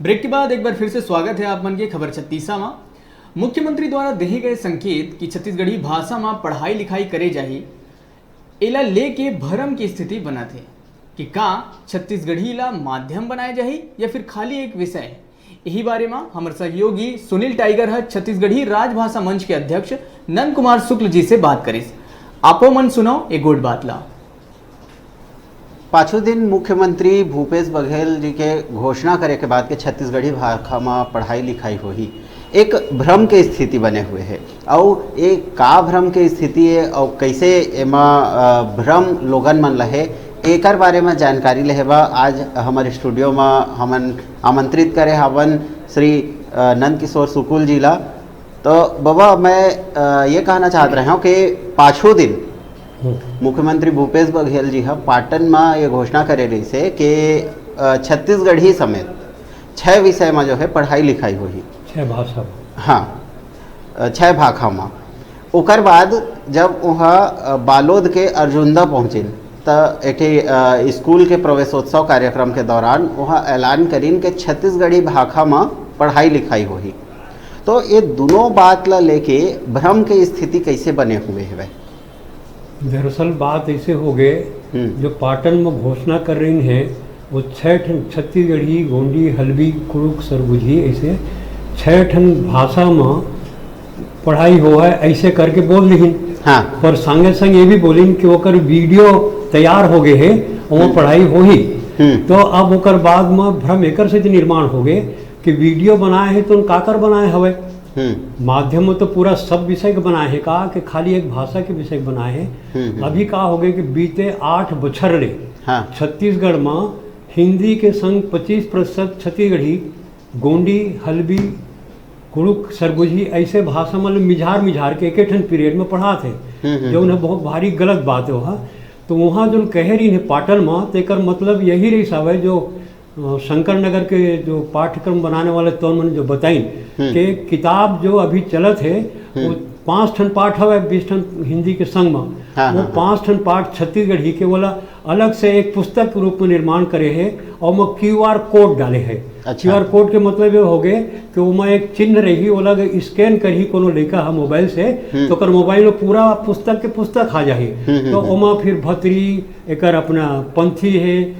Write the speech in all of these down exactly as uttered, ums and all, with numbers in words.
Break के बाद एक बार फिर से स्वागत है आप मन के खबर छत्तीसा मा। मुख्यमंत्री द्वारा देहे गए संकेत कि छत्तीसगढ़ी भाषा मा पढ़ाई लिखाई करे जाही, एला लेके भरम की स्थिति बनत हे कि का छत्तीसगढ़ी ला माध्यम बनाए जाही या फिर खाली एक विषय। यही बारे मा हमर सहयोगी सुनील टाइगर ह छत्तीसगढ़ी राजभाषा मंच के अध्यक्ष नंद कुमार शुक्ल जी से बात करिस। आपो मन सुनव ए गोठ बात ला। पाछू दिन मुख्यमंत्री भूपेश बघेल जी के घोषणा करे के बाद के छत्तीसगढ़ी भाखा म पढ़ाई लिखाई होही, एक भ्रम के स्थिति बने हुए हे। अउ ए का भ्रम के स्थिति हे अउ कैसे एमा, अ, भ्रम लोगन मन ल हे, एकर बारे म जानकारी लेहे बर आज हमर स्टूडियो म हमन आमंत्रित करे हावन श्री, अ, नंद किशोर सुकुल जी ला। तो बबा, मैं, अ, ये कहना चाहत रहे हूँ कि पाछू दिन हम्म। मुख्यमंत्री भूपेश बघेल जी ह पाटन म ये घोषणा करे रहिसे कि, अ, छत्तीसगढ़ी समेत छह विषय म जो है पढ़ाई लिखाई होही। छह भाषा म। हाँ, अ, छह भाखा म। ओकर बाद जब वह, अ, बालोद के अर्जुंदा पहुँचिन, त एक ठे, अ, स्कूल के प्रवेशोत्सव कार्यक्रम के दौरान वह ऐलान करिन कि छत्तीसगढ़ी भाखा म पढ़ाई लिखाई होही। तो ये दोनों बात ला लेके भ्रम के स्थिति कैसे बने हुए हवे? दरअसल बात ऐसे हो गए, हम्म। जो पाटन में घोषणा कर रही है, वो छह ठन छत्तीसगढ़ी, गोंडी, हल्बी, कुड़ुक, सरगुजी, ऐसे छह ठन भाषा में पढ़ाई हो है, ऐसे करके बोल रही। हाँ। पर संगे संग ये भी बोलिन कि ओकर वीडियो तैयार हो गए है, वो हम्म। पढ़ाई हो ही। हम्म। तो अब ओकर बाद में भ्रम एकर से निर्माण हो गए कि वीडियो बनाए है तो काकर बनाए हवे। हम्म। माध्यम में तो पूरा सब विषय के बनाए है का कि खाली एक भाषा के विषय के बनाए है। हम्म, हम्म। अभी का हो गए कि बीते आठ बछर ले हाँ। छत्तीसगढ़ में हिंदी के संग पच्चीस प्रतिशत छत्तीसगढ़ी, गोंडी, हल्बी, कुड़ुक, सरगुजी ऐसे भाषा मन ल मिझार मिझार के एके ठन पीरियड में पढ़ात हे, हम्म, हम्म, जो उन्हें हम्म। बहुत भारी गलत बात है वह। तो वहाँ जो कहे रही है पाटन में, तो एकर मतलब यही रही साहब है जो, अ, शंकर नगर के जो पाठ्यक्रम बनाने वाले तौर मन जो बताइन हम्म। कि किताब जो अभी चलत है, वो हम्म। पाँच ठन पाठ हवे, बीस ठन हिंदी के संग में। हाँ, वो हाँ, हाँ। पाँच ठन पाठ छत्तीसगढ़ी के वाला अलग से एक पुस्तक के रूप में निर्माण करे हे और ओमा क्यूआर कोड डाले हे। अच्छा। क्यूआर कोड के मतलब ये हो गए कि ओमा एक चिन्ह रही, ओला अगर स्कैन करही कोनो लइका ह मोबाइल से, हम्म। तो ओकर मोबाइल में पूरा पुस्तक के पुस्तक आ जाही। हम्म, हम्म, तो हम्म। ओमा फिर भतरी, एकर अपना पंथी हे, अ,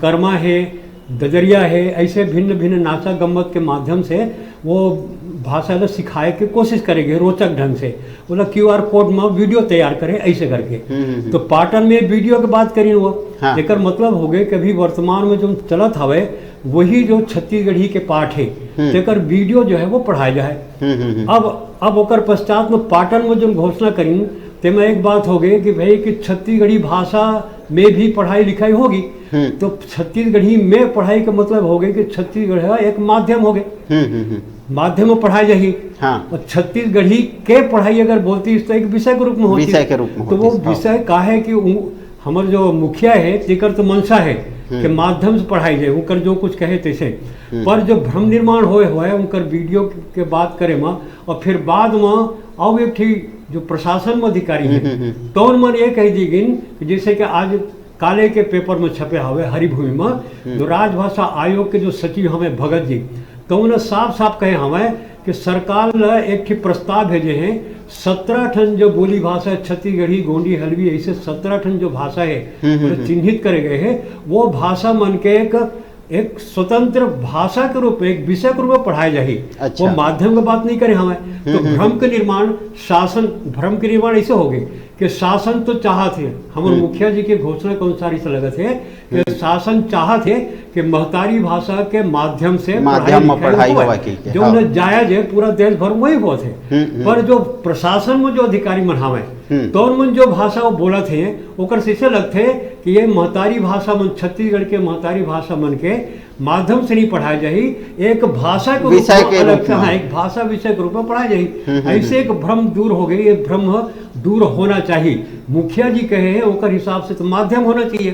कर्मा हे, ददरिया हे, ऐसे भिन्न भिन्न नाचा गम्मत के माध्यम से वो भाषा ला सिखाए के कोशिश करे गे रोचक ढंग से। ओला क्यूआर कोड में वीडियो तैयार करे ऐसे करके। हम्म, हम्म, हम्म। तो पाटन में वीडियो के बात करी वो, हाँ। एकर मतलब हो गए कि अभी वर्तमान में जो चलत हवे वही जो छत्तीसगढ़ी के पाठ है, हम्म। तेकर वीडियो जो है वो पढ़ाए जाए। हम्म, हम्म, हम्म। अब, अब ओकर पश्चात में पाटन में जो घोषणा करी, तेमा एक बात हो गई कि भाई कि छत्तीसगढ़ी भाषा में भी पढ़ाई लिखाई होगी। हम्म। तो छत्तीसगढ़ी में पढ़ाई का मतलब हो गई कि छत्तीसगढ़ है एक माध्यम हो गए। हम्म, हम्म, हम्म। माध्यम में पढ़ाए जाही। हाँ। और छत्तीसगढ़ी के पढ़ाई अगर बोलती तो एक विषय के रूप में होती। विषय के रूप में तो वो होती, हाँ। विषय का है कि उ-, हमर जो मुखिया है, तेकर तो मंशा है हम्म। कि माध्यम से पढ़ाई जाए, उनकर जो कुछ कहे तैसे। हम्म। पर जो भ्रम निर्माण होए हुए है, उनकर वीडियो के बात करे में, और फिर बाद में अब एक ठी जो प्रशासन में अधिकारी है, हम्म, हम्म, हम्म। तौन मन ये कह दी गिन कि जैसे कि आज काले के पेपर में छपे हवे हरिभूमि में, हम्म। जो राजभाषा आयोग के जो सचिव हवे भगत जी, तो उन्हें साफ साफ कहे हवे कि सरकार ल एक ठी प्रस्ताव भेजे हैं, सत्रह ठन जो बोली भाषा है, छत्तीसगढ़ी, गोंडी, हल्बी, ऐसे सत्रह ठन जो भाषा है, हम्म, हम्म, उन्हें हम्म। चिन्हित करे गए हैं, वो भाषा मन के एक, एक स्वतंत्र भाषा के रूप में, एक विषय के रूप में पढ़ाए जाही। अच्छा। वो माध्यम के बात नहीं करे हवे। तो हम्म, हम्म, भ्रम हम्म। के निर्माण, शासन, भ्रम के निर्माण ऐसे हो गए कि शासन तो चाहत है, हमर हम्म। मुखिया जी के घोषणा के अनुसार ऐसे लगत है कि हम्म। शासन चाहत है कि महतारी भाषा के माध्यम से माध्यम पढ़ाई में लिखाई पढ़ाई होवे। होवे के, के, जो हाँ। उन्हें जायज है, पूरा देश भर में वही होत है। हम्म, हम्म। पर जो प्रशासन में जो अधिकारी मन हवे, हम्म। तौन मन जो भाषा वो बोलत है, ओकर से ऐसे लगत है कि ये महतारी भाषा मन, छत्तीसगढ़ के महतारी भाषा मन के माध्यम से नहीं पढ़ाए जाही, एक भाषा के रूप विषय में के अलग रूप से, में। हाँ, एक भाषा विषय के रूप में पढ़ाए जाही। हम्म, हम्म, ऐसे हम्म। एक भ्रम दूर हो गई, ये भ्रम दूर होना चाहिए। मुखिया जी कहे हैं, ओकर हिसाब से तो माध्यम होना चाहिए,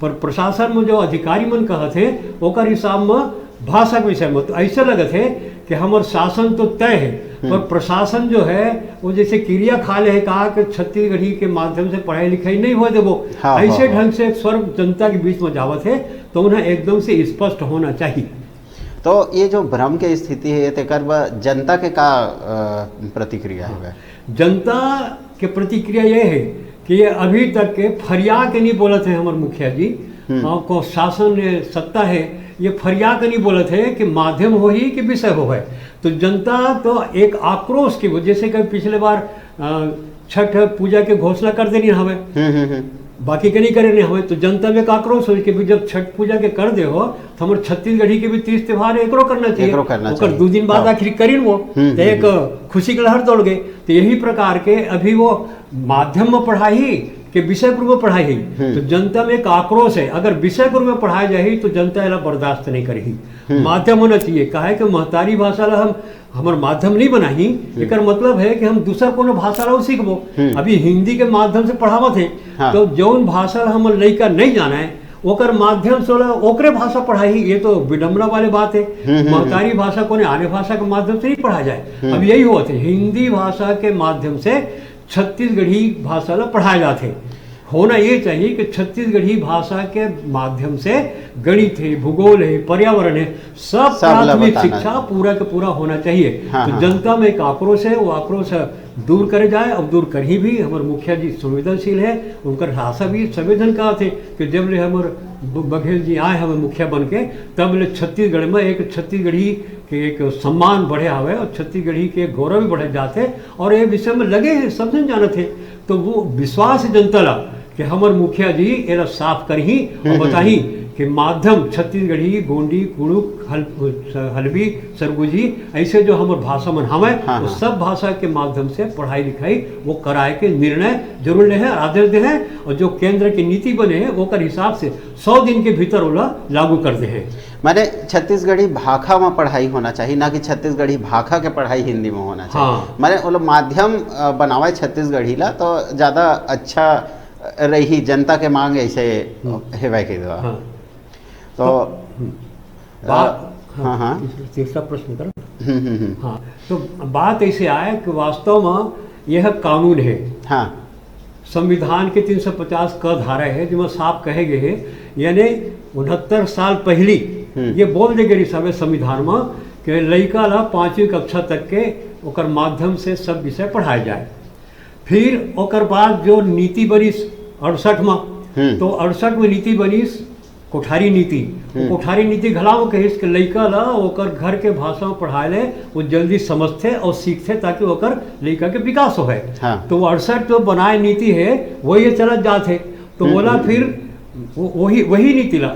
पर प्रशासन में जो अधिकारी मन कहत हैं, ओकर हिसाब में भाषा के विषय में। तो ऐसे लगत है कि हमर शासन तो तय है, हम्म। पर प्रशासन जो है, वो जैसे किरिया खा ले है, कहा कि छत्तीसगढ़ी के माध्यम से पढ़ाई लिखाई नहीं होए देबो। हाँ, ऐसे हाँ, हाँ। ढंग से एक स्वर जनता के बीच में जावत है, तो उन्हें एकदम से स्पष्ट होना चाहिए। तो ये जो भ्रम के स्थिति हे, तेकर बर जनता के का, अ, प्रतिक्रिया हाँ। हे? जनता के प्रतिक्रिया ये हे कि ये अभी तक के फरिया के नहीं बोलत हे हमर मुखिया जी। हम्म। हाँ, को शासन ने सत्ता हे, ये फरिया के नहीं बोलत हे कि माध्यम होही कि विषय होहे। तो जनता तो एक आक्रोश की वजह से, कभी पिछले बार, अ, छठ पूजा के घोषणा कर देनी हवे, हम्म, हम्म, हम्म। बाकी के नहीं करे नहीं हवे, तो जनता में एक आक्रोश होई कि भी जब छठ पूजा के कर दे हो, तो हमर छत्तीसगढ़ी के भी तीज त्योहार एकरो करना चाहिए। एकरो करना ओकर चाहिए। दू दिन बाद हाँ। आखिर करिन वो, हम्म, तो हम्म, एक हम्म। खुशी के लहर दौड़ गए। तो यही प्रकार के अभी वो माध्यम में पढ़ाई के विषय पर वो पढ़ाई, हम्म। तो जनता में एक आक्रोश है। अगर विषय पर में पढ़ाया जाए तो जनता एला बर्दाश्त नहीं करी। हम्म। माध्यम होना चाहिए, काहे कि महतारी भाषा ला हम हमर माध्यम नहीं बनाही, हम्म। एकर मतलब है कि हम दूसर कोनो भाषा ला सीखबो। हम्म। अभी हिंदी के माध्यम से पढ़ावत हे, हाँ। तो जौन भाषा ला हमर लइका नहीं जाने, ओकर माध्यम से ओला ओकरे भाषा पढ़ाही, ये तो विडम्बना वाली बात है। हम्म, हम्म, हम्म। महतारी भाषा कोने आने भाषा के माध्यम से नहीं पढ़ा जाए। हम्म। अब यही होत हे, हिंदी भाषा के माध्यम से छत्तीसगढ़ी भाषा ला पढ़ाया जात हे। होना ये चाहिए कि छत्तीसगढ़ी भाषा के माध्यम से गणित है, भूगोल है, पर्यावरण है, सब सब ला प्राथमिक बताना शिक्षा चाहिए। पूरा के पूरा होना चाहिए। हाँ, तो हाँ, जनता हाँ। में एक आक्रोश है, वो आक्रोश दूर करे जाए, और दूर करही भी। हमर मुखिया जी संवेदनशील है, उनकर भाषा भी संवेदन का थे कि जब ले हमर ब-, बघेल जी आए हमें मुखिया बन के, तब ले छत्तीसगढ़ में एक छत्तीसगढ़ी के एक सम्मान बढ़े हवे और छत्तीसगढ़ी के गौरव भी बढ़े जाते, और ये विषय में लगे हैं, सब जन जानत है। तो वो विश्वास जनता ला कि हमर मुखिया जी एला साफ करही और हम्म, हम्म, बताही हम्म। कि माध्यम छत्तीसगढ़ी, गोंडी, कुड़ुख, हल-, हल्बी, सरगुजी, ऐसे जो हमर भाषा मन हवय, हाँ, वो हाँ। सब भाषा के माध्यम से पढ़ाई लिखाई वो कराए के निर्णय जरूर ले हैं, आदेश दे हैं, और जो केंद्र की नीति बने हैं, ओकर हिसाब से सौ दिन के भीतर ओला लागू कर दे हैं। माने छत्तीसगढ़ी भाखा म पढ़ाई होना चाहिए, ना कि छत्तीसगढ़ी भाखा के पढ़ाई हिंदी म होना चाहिए। हाँ। माने वो लोग माध्यम, अ, बनावे छत्तीसगढ़ी ला, तो ज्यादा अच्छा रही, जनता के मांग ऐसे हम्म। हेवय के द्वारा। हाँ। तो, तो, हम्म। अ, बात, हाँ, हाँ, हाँ। तीसरा, तीसरा प्रश्न कर। हम्म, हम्म, हम्म। हाँ, तो बात ऐसे आए कि वास्तव में यह कानून है। हाँ। संविधान के तीन सौ पचास क धारा है, जेमा साफ कहे गए है, यानी उनहत्तर साल पहली हम्म। ये बोल दे गए हवे संविधान में कि लइका ला पांचवी कक्षा तक के ओकर माध्यम से सब विषय पढ़ाए जाए। फिर ओकर बाद जो नीति बनिस अड़सठ में, हम्म। तो अड़सठ में नीति बनिस कोठारी नीति। वो हम्म। कोठारी नीति घलाव कहिस कि लइका ला ओकर घर के भाषा में पढ़ाए ले, वो जल्दी समझथे और सीखथे, ताकि ओकर लइका के विकास होए। हाँ। तो वो अड़सठ जो बनाए नीति है, वही ये चलत जात है। तो हम्म, बोला हम्म, फिर हम्म। वो, वही, वही नीति ला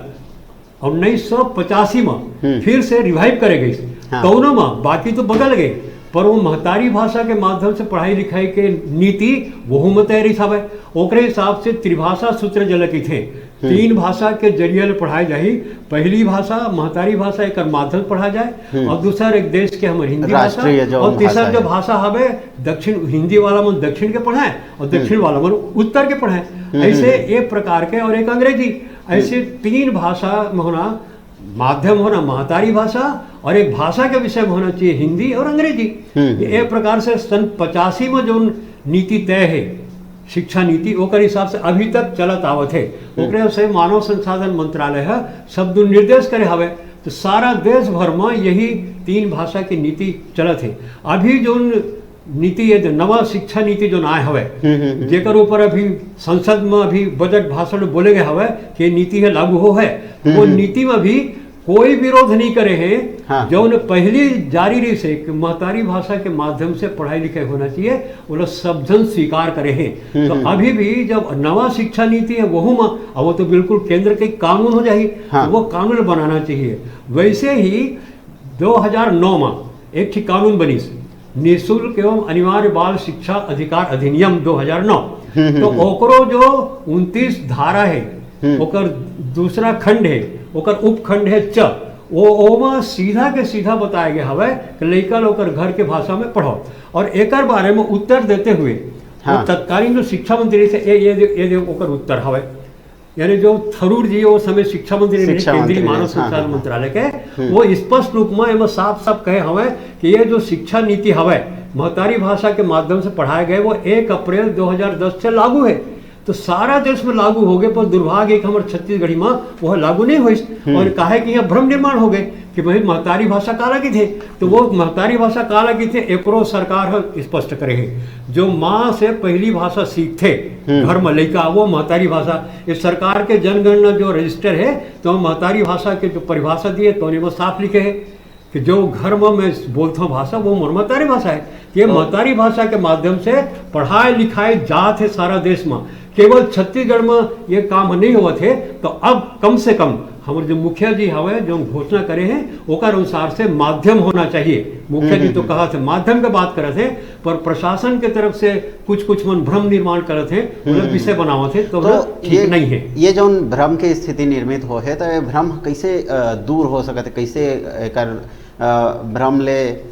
उन्नीस सौ पचासी में हम्म। फिर से रिवाइव करे गई। हाँ। कौनो में बाकी तो बदल गए, पर वो महतारी भाषा के माध्यम से पढ़ाई लिखाई के नीति वहू में तय रहिस हवय। ओकरे हिसाब से त्रिभाषा सूत्र जेला कहिथे, हम्म। तीन भाषा के जरिए ले पढ़ाए जाही। पहली भाषा महतारी भाषा, एकर माध्यम से पढ़ा जाए, हम्म। और दूसर एक देश के हमर हिंदी भाषा, राष्ट्रीय जो और तीसर भाषा जो है। भाषा हवे दक्षिण, हिंदी वाला मन दक्षिण के पढ़ाए और हम्म। दक्षिण वाला मन उत्तर के पढ़ाए। हम्म, ऐसे हम्म। एक प्रकार के, और एक अंग्रेजी, ऐसे हम्म। तीन भाषा में होना, माध्यम होना महतारी भाषा और एक भाषा के विषय में होना चाहिए हिंदी और अंग्रेजी। हम्म, हम्म। ये एक प्रकार से सन पचासी में जो नीति तय है, शिक्षा नीति, ओकर हिसाब से अभी तक चलत आवत है। हम्म। ओकरे से मानव संसाधन मंत्रालय ह सब दिन निर्देश करे हवे, तो सारा देश भर में यही तीन भाषा की नीति चलत है। अभी जो नीति ये जो नवा शिक्षा नीति जो आए हवे, हम्म, हम्म, हम्म। जेकर ऊपर अभी संसद में अभी बजट भाषण में बोले गए हवे कि नीति है लागू हो है, हम्म, वो हम्म। नीति में भी कोई विरोध नहीं करे हैं। हाँ। जौन पहली जारी रहिस हे कि महतारी भाषा के माध्यम से पढ़ाई लिखाई होना चाहिए, वो लोग सब जन स्वीकार करे हैं। हम्म, तो हम्म। अभी भी जब नवा शिक्षा नीति है, वहू में, अब वो तो बिल्कुल केंद्र के कानून हो जाही, हाँ। तो वो कानून बनाना चाहिए। वैसे ही दो हज़ार नौ में एक ठे कानून बनिस, निशुल्क एवं अनिवार्य बाल शिक्षा अधिकार अधिनियम दो हज़ार नौ। हम्म, हम्म, तो हम्म। ओकरो जो उनतीस धारा है, हम्म। ओकर दूसरा खंड है, ओकर उपखंड है च, वो ओमा सीधा के सीधा बताया गया हवे कि लइका ल ओकर घर के भाषा में पढ़ाओ। और एकर बारे में उत्तर देते हुए हाँ। वो तत्कालीन जो शिक्षा मंत्री थे, ये, ये, ये, ये ओकर उत्तर हवे। यानी जो थरूर जी वो समय शिक्षा मंत्री रहे, शिक्षा केंद्रीय मंत्री मानव रहे, हाँ, संसाधन हाँ, हाँ। मंत्रालय के, हम्म। वो स्पष्ट रूप में एमा साफ साफ कहे हवे कि ये जो शिक्षा नीति हवे, महतारी भाषा के माध्यम से पढ़ाए गए, वो एक अप्रैल दो हज़ार दस से लागू है। तो सारा देश में लागू हो गए, पर दुर्भाग्य कि हमर छत्तीसगढ़ी में वह लागू नहीं होइस। हम्म। और काहे कि यहाँ भ्रम निर्माण हो गए कि भाई महतारी भाषा काला कहिथे, तो वो महतारी भाषा काला कहिथे, एकरो सरकार ह स्पष्ट करे है। जो माँ से पहली भाषा सीखथे हम्म। घर में लइका, वो महतारी भाषा। ये सरकार के जनगणना जो रजिस्टर है, तो महतारी भाषा के जो परिभाषा दिए, तो ओने में साफ लिखे है कि जो घर में मैं बोलता हूँ भाषा, वो मोर महतारी भाषा है। ये तो महतारी भाषा के माध्यम से पढ़ाई लिखाई जात है सारा देश में, केवल छत्तीसगढ़ में ये काम नहीं होवत है। तो अब कम से कम हमर जो मुखिया जी हवे, जो घोषणा करे हैं, ओकर अनुसार से माध्यम होना चाहिए। मुखिया जी हम्म, तो हम्म। कहा थे, माध्यम के बात करत है, पर प्रशासन के तरफ से कुछ कुछ मन भ्रम निर्माण करत है, मतलब हम्म। विषय बनावत है, तो तो मतलब ठीक ये, नहीं है। ये जौन भ्रम के स्थिति निर्मित हो है, तो ये भ्रम कैसे, अ, दूर हो सकत है, कैसे एकर, अ, भ्रम ले, अ,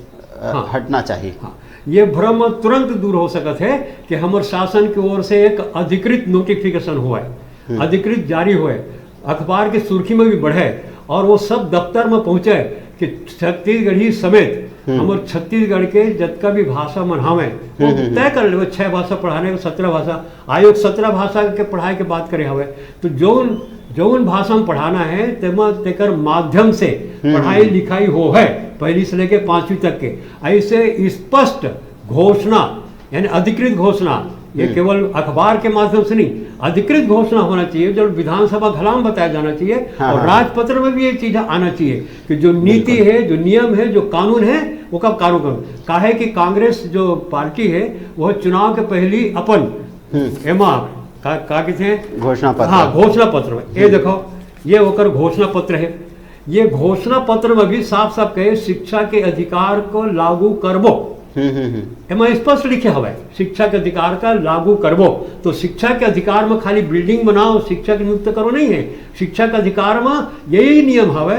हाँ। हटना चाहिए? हाँ, ये भ्रम तुरंत दूर हो सकत है कि हमर शासन के ओर से एक अधिकृत नोटिफिकेशन हुआ है, हम्म। अधिकृत जारी हुआ है, अखबार के सुर्खी में भी बढ़े और वो सब दफ्तर में पहुंचे कि छत्तीसगढ़ी समेत हम्म। हमर छत्तीसगढ़ के जतका भी भाषा मन हावय, वो हम्म, हम्म, तय कर लेवे, छह भाषा पढ़ाने के, सत्रह भाषा, आयोग सत्रह भाषा के पढ़ाए के बात करे हवे। तो जौन, जौन भाषा में पढ़ाना है, तेमा, तेकर माध्यम से हम्म, पढ़ाई हम्म। लिखाई हो है, पहली से लेके पांचवी तक के। ऐसे स्पष्ट घोषणा, यानी अधिकृत घोषणा, ये हम्म। केवल अखबार के माध्यम से नहीं, अधिकृत घोषणा होना चाहिए, जो विधानसभा घला में बताया जाना चाहिए हाँ, और हाँ। राजपत्र में भी ये चीज आना चाहिए कि जो नीति बिल्कुल। है, जो नियम है, जो कानून है, वो कब कानून करूँ। काहे कि कांग्रेस जो पार्टी है, वह चुनाव के पहली अपन हम्म। एमा का, का कहते हैं? घोषणा पत्र। हाँ, घोषणा पत्र में। ये हम्म। देखो, ये ओकर घोषणा पत्र है। ये घोषणा पत्र में भी साफ साफ कहे, शिक्षा के अधिकार को लागू करबो। हम्म, हम्म, हम्म। एमा स्पष्ट लिखे हवे, शिक्षा के अधिकार का लागू करबो। तो शिक्षा के अधिकार में खाली बिल्डिंग बनाओ, शिक्षक नियुक्त करो नहीं है। शिक्षा के अधिकार में यही नियम हवे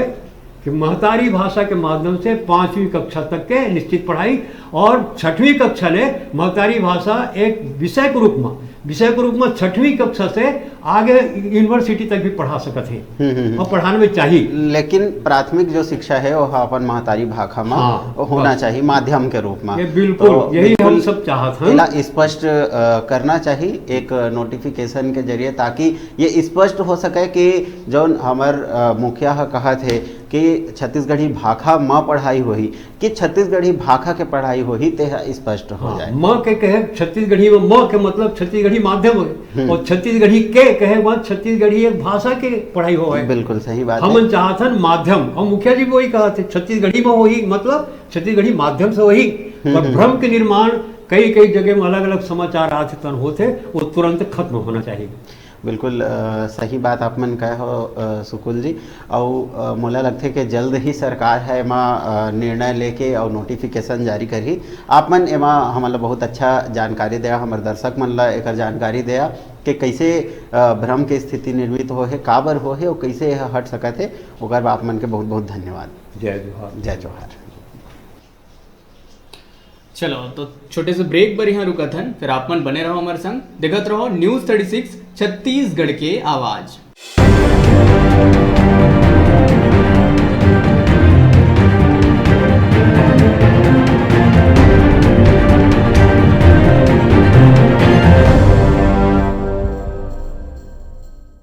कि महतारी भाषा के माध्यम से पांचवी कक्षा तक के निश्चित पढ़ाई और छठवीं कक्षा ले महतारी भाषा एक विषय के रूप में, विषय के रूप में छठवीं कक्षा से आगे यूनिवर्सिटी तक भी पढ़ा सकत हे हम्म, हम्म, हम्म। और पढ़ाने में चाहिए। लेकिन प्राथमिक जो शिक्षा है, वो अपन महतारी भाखा में हाँ, होना बस। चाहिए, माध्यम के रूप में। ये बिल्कुल, तो यही हम बिल्कुल सब चाहत हन। एला स्पष्ट, अ, करना चाहिए एक नोटिफिकेशन के जरिए, ताकि ये स्पष्ट हो सके कि जौन हमर, अ, मुखिया ह कहत हे कि छत्तीसगढ़ी भाखा म पढ़ाई होही, कि छत्तीसगढ़ी भाखा के पढ़ाई होही, तेह स्पष्ट हो हाँ, जाए। म के कहे छत्तीसगढ़ी में, म के मतलब छत्तीसगढ़ी माध्यम होही, हम्म। और छत्तीसगढ़ी के कहे वह छत्तीसगढ़ी एक भाषा के पढ़ाई होवे। बिल्कुल सही बात हमन है। चाहत हन माध्यम, और मुखिया जी भी वही कहत हे, छत्तीसगढ़ी में होही, मतलब छत्तीसगढ़ी माध्यम से होही। हम्म, पर हम्म। भ्रम के निर्माण कई, कई जगह में अलग-अलग समाचार आथे, तन होथे, वो तुरंत खत्म होना चाहिए। बिल्कुल, अ, सही बात आप मन कहे हो, अ, सुकुल जी। अउ, अ, मोला लगथे कि जल्द ही सरकार ह एमा, अ, निर्णय लेके अउ नोटिफिकेशन जारी करही। आप मन एमा हमन ला बहुत अच्छा जानकारी देया, हमर दर्शक मन ला एकर जानकारी देया कि कइसे, अ, भ्रम के स्थिति निर्मित होहे, काबर होहे अउ कइसे एह हट सकत हे, ओकर बर आप मन के बहुत-बहुत धन्यवाद। जय जोहार। जय जोहार। चलो, तो छोटे से ब्रेक बर यहाँ रुकत हन, फिर आप मन बने रहो हमारे संग, देखत रहो न्यूज़ थर्टी सिक्स छत्तीसगढ़ के आवाज़।